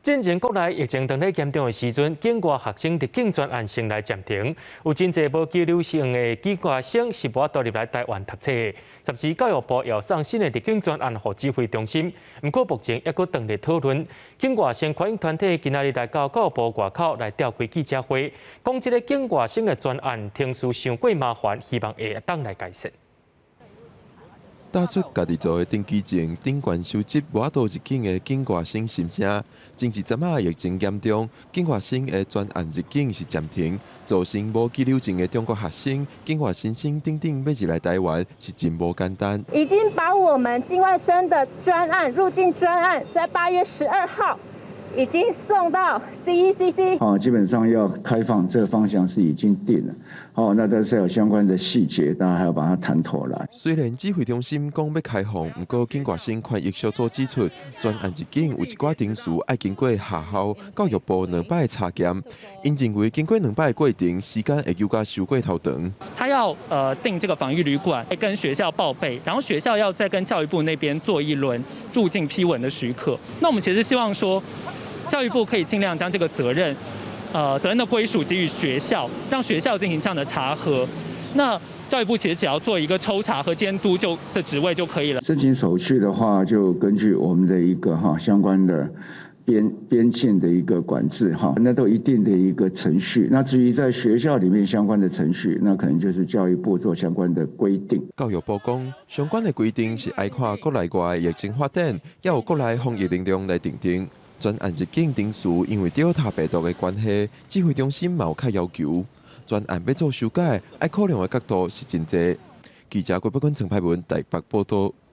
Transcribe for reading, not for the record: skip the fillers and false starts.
進前國內疫情當咧嚴重的時陣，境外學生入境專案先來暫停，有真濟無羈留證的境外生是無法度入來台灣讀冊。甚至教育部要送新的入境專案予指揮中心，毋過目前猶閣當咧討論。境外生權益團體今仔日來到教育部外口來召開記者會，講這个境外生的專案程序傷過麻煩，希望會當來改善。打出家己做的登機證，頂懸收集無法度入境的境外生心聲。前一陣仔疫情嚴重，境外生的專案入境是暫停，造成無羈留證的中國學生、境外新生等等欲入來台灣是真無簡單。已經把我們境外生的專案入境專案，在8月12號已經送到 CECC。哦，基本上要開放這個方向是已經定了。哦，那但是有相關的細節，當然還要把它談妥啦。雖然指揮中心講欲開放，毋過境外生權益小組指出，專案入境有一寡程序愛經過學校、教育部兩擺查驗。𪜶認為經過兩擺的過程，時間會閣較傷過頭長。他要訂這個防疫旅館，跟學校報備，然後學校要再跟教育部那邊做一輪入境批文的許可。那我們其實希望說，教育部可以盡量將這個責任，責任的歸屬給予學校，讓學校進行這樣的查核。那教育部其實只要做一個抽查和監督就的職位就可以了。申請手續的話，就根據我們的一個哈相關的邊境的一個管制哈，那都一定的一個程序。那至於在學校裡面相關的程序，那可能就是教育部做相關的規定。教育部講，相關的規定是愛看國內外疫情發展，還有國內防疫能量來訂定。專案入境程序因為 Delta 病毒的關係，指揮中心嘛有較要求。專案欲做修改，愛考量的角度是真濟。記者郭北君、陳派文台北報道。